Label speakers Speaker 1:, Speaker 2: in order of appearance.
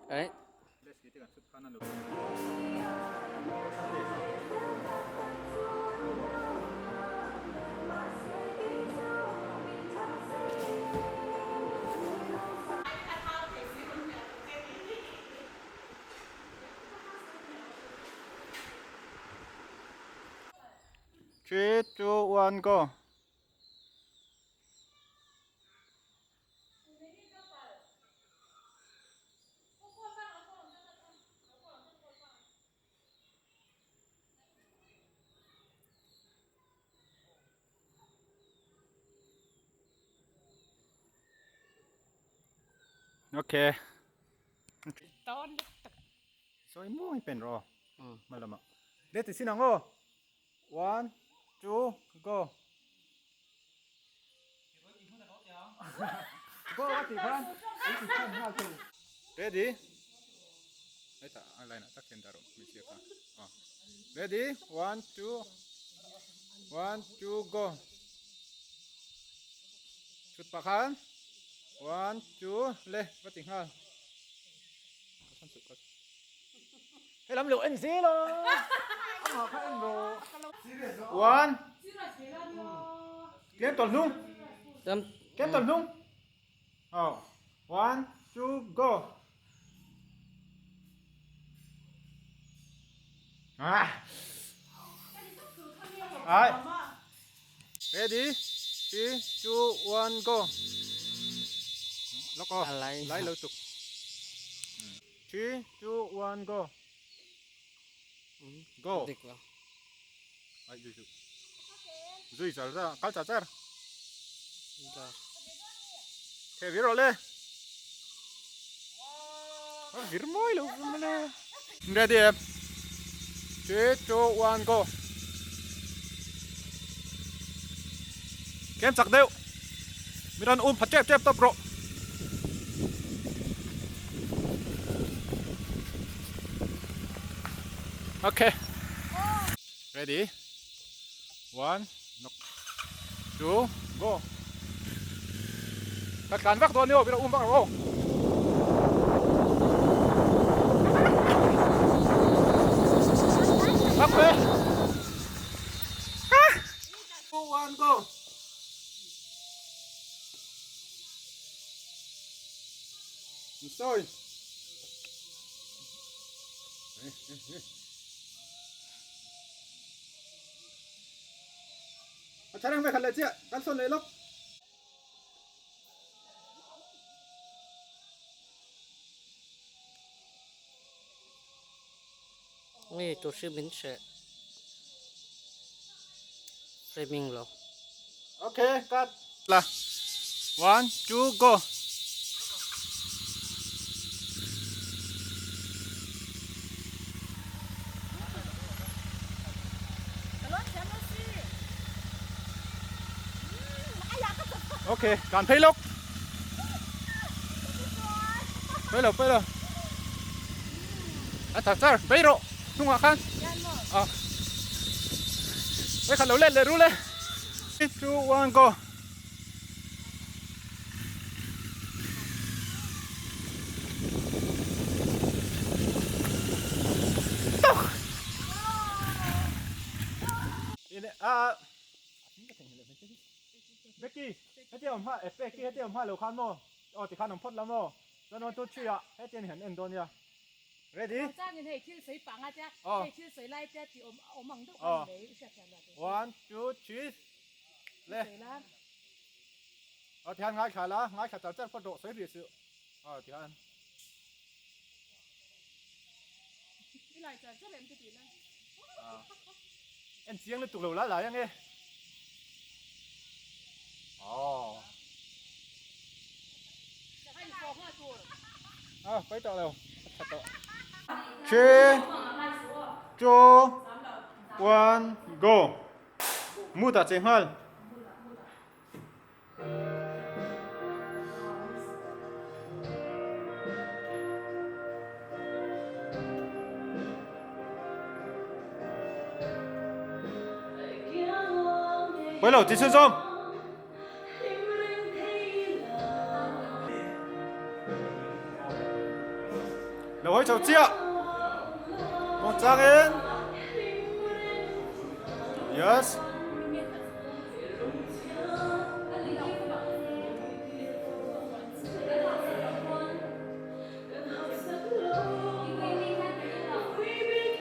Speaker 1: Ấy.
Speaker 2: 3, 2, 1, go. Okay. Sawi mawi pen rawh aw. Hma lamah. Let ti sin ang aw. One, two, go. Go a tih khan in ti chhan nghal thei. Ready? Hetah a line ah tak hian dah rawh hmeichhia kha. Aw. Ready? One, two, one, two, go. Thut pah khan. One, two, le va ti nghal. He lam lo en zel a amah kha en rawh one tlem tawlh hnung tlem tawlh hnung aw one two go ah ai ready 3 2 1 go lawk aw lai lo tuk 3 2 1 go go ai zui zui zui char char kal char char the vir rawh le vir mawi lo le ready em 3 2 1 go Kem chak deuh mi rawn um pha tep tep tawp rawh. Okay. Ready? One, knock. Two, go. Ka tlan vak dawn ni aw, mi rawn um vak rawh aw. Okay. Two, one, go. Sorry. A tharang ve khat leh chiah kan sawn leh lawk.
Speaker 1: Nge tur hrim in hreh framing lo.
Speaker 2: Okay, cut. La. One, two, go. Okay, kan phei lawk. Phei lo, phei lo. A char char, phei rawh. Hnungah khan. Ah. Hei khat lo let leh ru le. 3, 2, 1, go. A Becky hetiang awm hma eh Becky hetiang awm hma lo khan maw aw tikhan awm phawt la maw chuan 1 2 3 ah hetiang hi han en dawn nia ready aw aw 1 2 3 le aw tihan ngaithla la ngaithla char char phawt rawh sawi rih suh aw tihan En chiang lutuk lo la lai ange. Aww. Ah, pai tawh lo. A tha tawh. 3 2 1 go. Mu ta che nghal.
Speaker 3: Pawi lo ti chhunzawm. Lo hawi chho chiah. Muang changin. Yes.